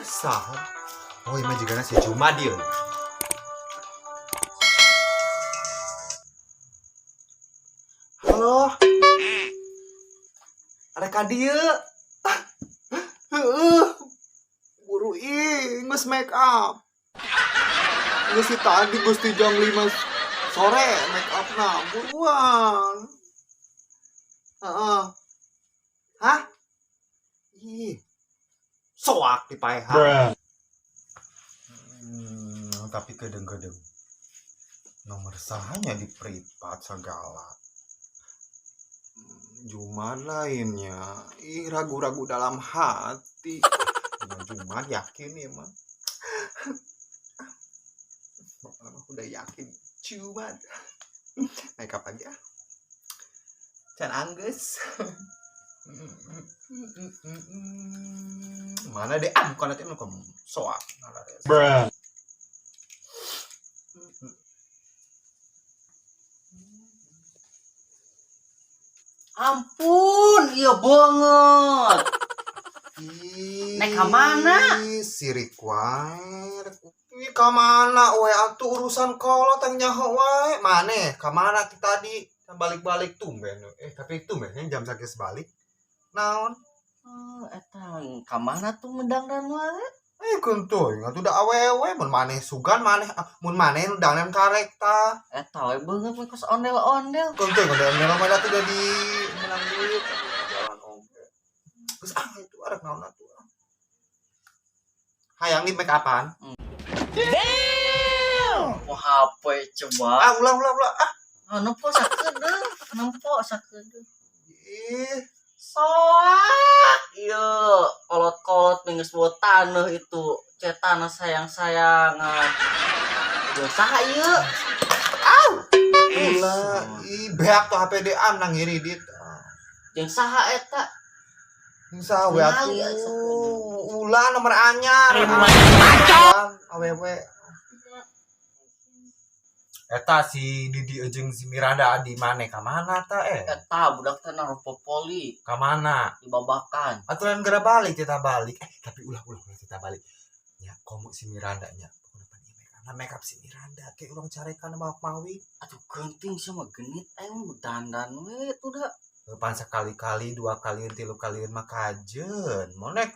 Saha? Oh, ieu mah jigana si Jumadil. Halo. Ada ka dieu. Heeh. Buru ih, geus make up. Geus si tadi geus di jam 5 sore make up na buruan. Heeh. Hah? Ih. Soak di paehan. Tapi kedeng-kedeng. Nomor sahanya di privat segala. Jumat lainnya. Ih, ragu-ragu dalam hati. Jumat yakin ya mah. Pokoknya mah udah yakin Jumat. Make up aja. Can anggeus. Mana deh? Ah, bukan nanti nu soak. Bruh. Ampun, iya banget. Ih, Nek ka mana? Sirik wae. Ih, ka mana we atuh urusan kolot yang nyaho wae. Maneh ka mana ti tadi? Balik-balik tumben. Eh, tapi tumben jam sakieu balik. Naon? Oh, eta ka mana tuh medangdan wae? Eh, kuntuy, atuh da awewe mun maneh sugan maneh ah, mun maneh nu dangdan karek tah. Eta we beungeut we kos ondel-ondel. Kuntuy ondel-ondel mah da tuh jadi menang duit jalan oge. Geus ah itu arek naon atuh. Hayang di make upan? Damn! HP coba. Ah, ulah ulah ulah ah. Ah, nempo sakedeung, nempo sakedeung. Ih, Soak, iya, kolot-kolot geus bawa taneuh itu, cetanah sayang-sayangan. Jeung saha ieu? Ulah, ih beak tuh HP DA nang ngiridit. Jeung saha eta? Saha we Kenal ya, atuh. Ulah nomor anyar. Awewe. Eta si Didi jeung si Miranda di maneh ka mana ta eh? Eta budak teh narupa poli Ka mana? Di Babakan. Aturan geura balik kita balik. Eh, tapi ulah ulah ulah kita balik. Ya, komo si Miranda nya. Pokona pan ieu make up make up si Miranda ke urang carekan mawi. Atuh genting sama genit aing mah dandan we tuh da. Pan sekali-kali, dua kali, tilu kali mah kajen. Monek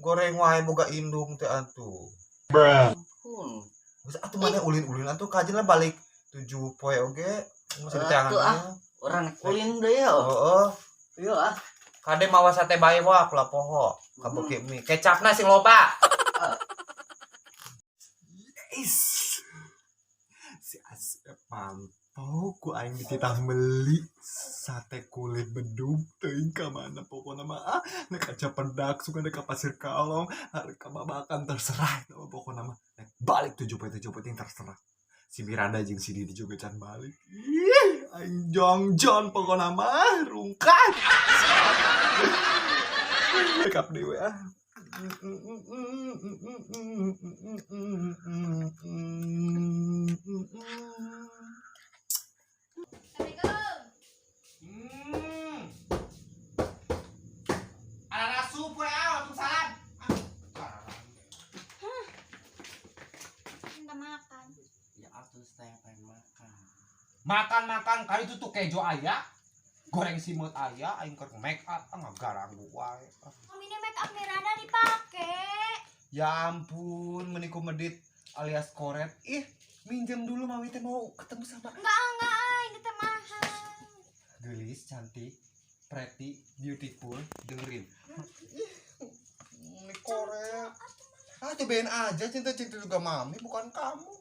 goreng wae boga indung teh atuh. Bruh. Ampun. Geus atuh maneh ulin-ulin atuh kajen lah balik 7 poe oge. Geus diteangan Atuh, ah. ieu. Urang ulin deui ya. Heeh. Ieu ah. Kade mawa sate bae wah kula poho. Kabeuki mie. Kecapna sing loba. Is. Si Asep mantau ku aing dititah meuli sate kulit bedug teuing ka mana pokona mah ah nek kaca pedak suka nek ka Pasir Kalong arek ka Babakan terserah eta mah pokona mah nek balik 7 poe 7 poe terserah si Miranda jeung si Didi juga can balik. Ih, aing jongjon pokona mah rungkat make up dewe ah. Assalamualaikum. Ada sup we ah, Waalaikumsalam. Minta makan. Ya atuh saya pengen makan. Makan-makan kali itu tuh kejo aya. Goreng simut aya aing keur make up ah ngagaranggu wae. Om, ini make up Miranda dipake. Ya ampun, meniku medit alias koret. Ih, minjem dulu mami teh mau ketemu sama Enggak, ah, ini teh mahal. Gelis, cantik, pretty, beautiful, dengerin. Ih, ini koret. Ah, cobain aja cinta-cinta juga mami, bukan kamu.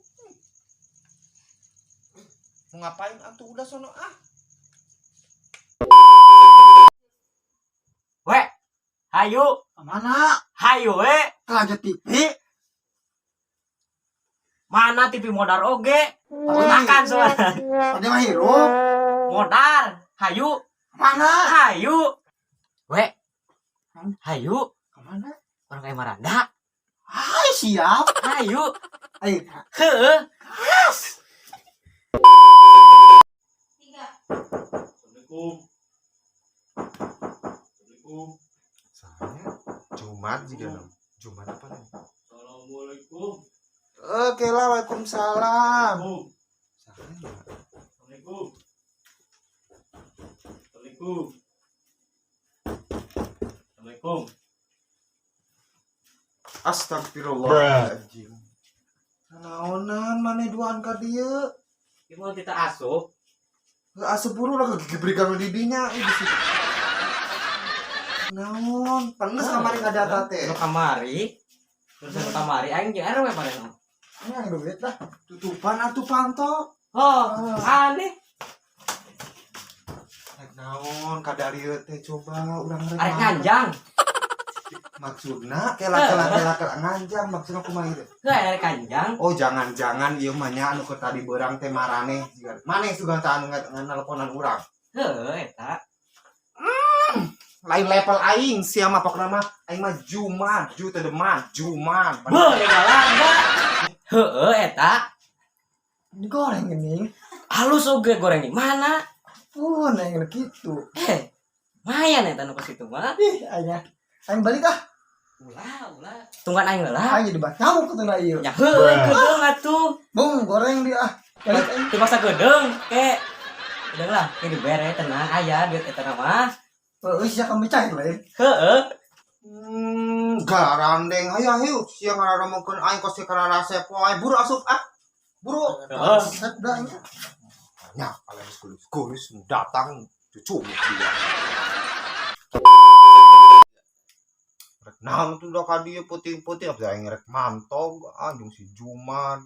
Mau ngapain atuh udah sono ah. We, hayu, Mana? Hayu we. Lanjut TV. Mana TV modar oge? Makan soalnya. Tadi mah hirup. Modar, hayu, Mana? Hayu. We, hayu. Kemana? Orang kayak Maranda. Hai, siap. Hayu. Ayo. Heeh. Tiga. Assalamualaikum. Assalamualaikum. Soalnya Jumat juga dong. Jumat apa nih? Assalamualaikum. Oke lah, waalaikumsalam. Assalamualaikum. Assalamualaikum. Assalamualaikum. Astagfirullahaladzim. Naonan maneh duaan ka dieu? Ieu mau tita asup. Heuh, asup buru lah gegebrikan di dinya ih bisi. Naon? Panes kamari ngadata teh. Nu kamari. Terus nu kamari aing jeung RW manehna. Ini yang duit lah. Tutupan atuh panto. Oh, aneh. Rek naon kadarieu teh coba urang rek. Arek nganjang. Maksudna kela kela kela kela nganjang maksudna kumaha ieu teh? Heuh, arek kanjang. Oh jangan-jangan ieu mah nya anu keur tadi beurang teh maraneh jiga. Maneh sugan teh anu nganelponan urang. Heuh, eta. Lain level aing sia mah pokna mah aing mah Jumat, ju teh mah Jumat. Beuh, galangga. Heuh, eta. Ini goreng ini. Halus oge goreng di mana? Pun yang gitu. Eh, lumayan eta nu pas itu mah. Ih, aing aing balik ah. Ulah, ulah. Tungguan aing heula. Aing jadi bat nyamuk tuh na ieu. Ya heuh, kedeung atuh. Bung, goreng dia ah. Balik aing. Dipaksa kedeung, ke. Udah lah, ke dibere tenang aya duit eta mah. Oh, sia kami cair lain. Heeh. Garandeng hayu hayu sia ngararomokeun aing kos kana resep wae buru asup ah. Buru. Heeh. Set dah aing. Nya kalau geus kulis-kulis datang cucu dia. Rek naon tuh dah ka dieu peuting-peuting apa aing rek mantog anjing si Jumat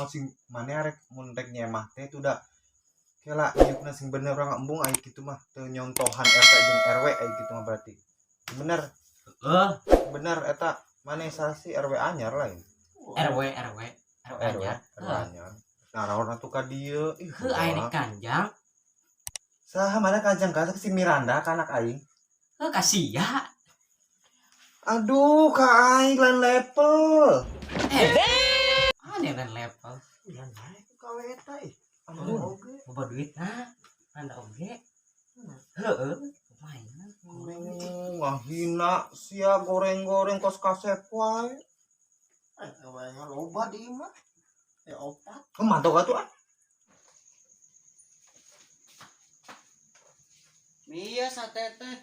sing maneh rek mun rek nyemah teh tuh dah kela iukna sing bener urang embung aing kitu mah teu nyontohan RT jeung RW aing kitu mah berarti. Bener. Heeh, Bener eta maneh sasi RW anyar lain. RW RW RW anyar. RW anyar. Nah, naon atuh ka dieu? Ih, Heuh, aing rek kanjang. Saha mana kanjang ka si Miranda ka anak aing. Heuh, ka sia. Aduh, ka aing lain level. Eh. Aneh lain level. Iya, naik kawe eta ih. Aduh. Oge. Boba duit nah. Anda oge. Heeh, lumayan. Aduh, ngahina sia goreng-goreng kos kasep wae. Eh, kawe loba di imah. Ya opat. Oh, mantap atuh ah. Iya sate teh.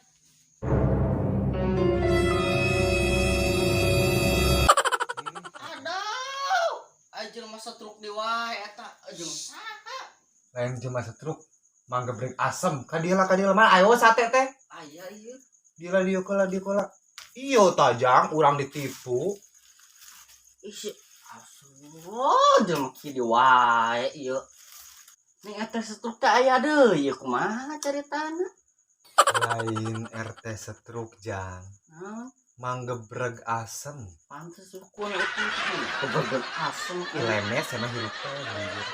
Aduh, aja masa truk di wae eta jeung saha? Lain cuma setruk, mangga brek asem. Ka dieu lah, ka dieu lah. Mana ayo sate teh. Aya ieu. Dieu lah dieu keula dieu keula. Iyo tajang urang ditipu. Ih, si asuh jelema kieu di wae ieu. Ning eta setruk teh aya deui ieu kumaha caritana? Lain RT setruk jang. Naon? Manggebreg asem. Pantes sukun itu kebeget asem. Lemes emang hirup teh anjir.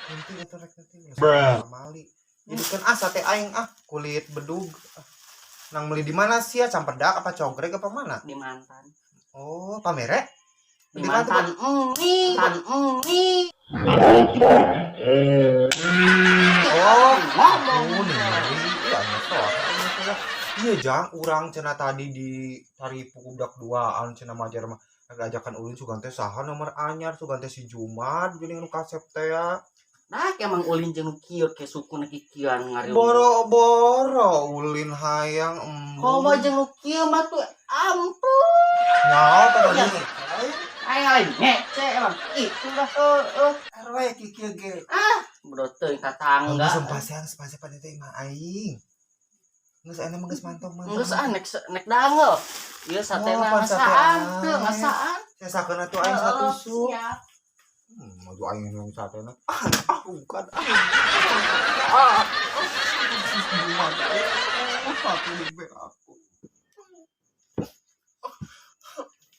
Penting eta rek penting. Bruh. Mali. Jadi kan ah sate aing ah kulit bedug. Ah. Nang beli di mana sih ya? Campedak apa cogrek apa mana? Di mantan. Oh, pamere? Di mantan. Emi, mantan emi. Oh, Ngomong. oh, nih. Iya, nyetok. Iya, jang, urang cenah tadi di taripu budak duaan cenah majar mah ajakan ulin sugan teh saha nomor anyar sugan teh si Jumat geuning nu kasep teh ya. Nah, emang ulin jeung kieu ke sukuna kikian ngariung. Boro-boro ulin hayang embung. Komo jeung nu kieu mah tuh ampun. Nyaho teh tadi. Aing lain ngece emang itu lah heueuh. RW kikieu ge. Bodoh teuing tatangga. Geus sempasean sempasean pada teh mah aing. Geus aya mah geus mantap mantap. Geus ah nek nek dango. Ieu sate Oh, na pan sate ngasaan aing. teu ngasaan. Saya sakeuna tuh aing satu tusuk. Siap. Maju aing yang sate na. Ah, ah, bukan. Ah. Ah. Satu libe aku.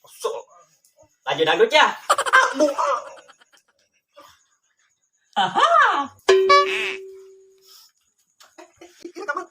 Kesel. Lanjut dangdut ya. Ah, bu, ah. Ini kapan?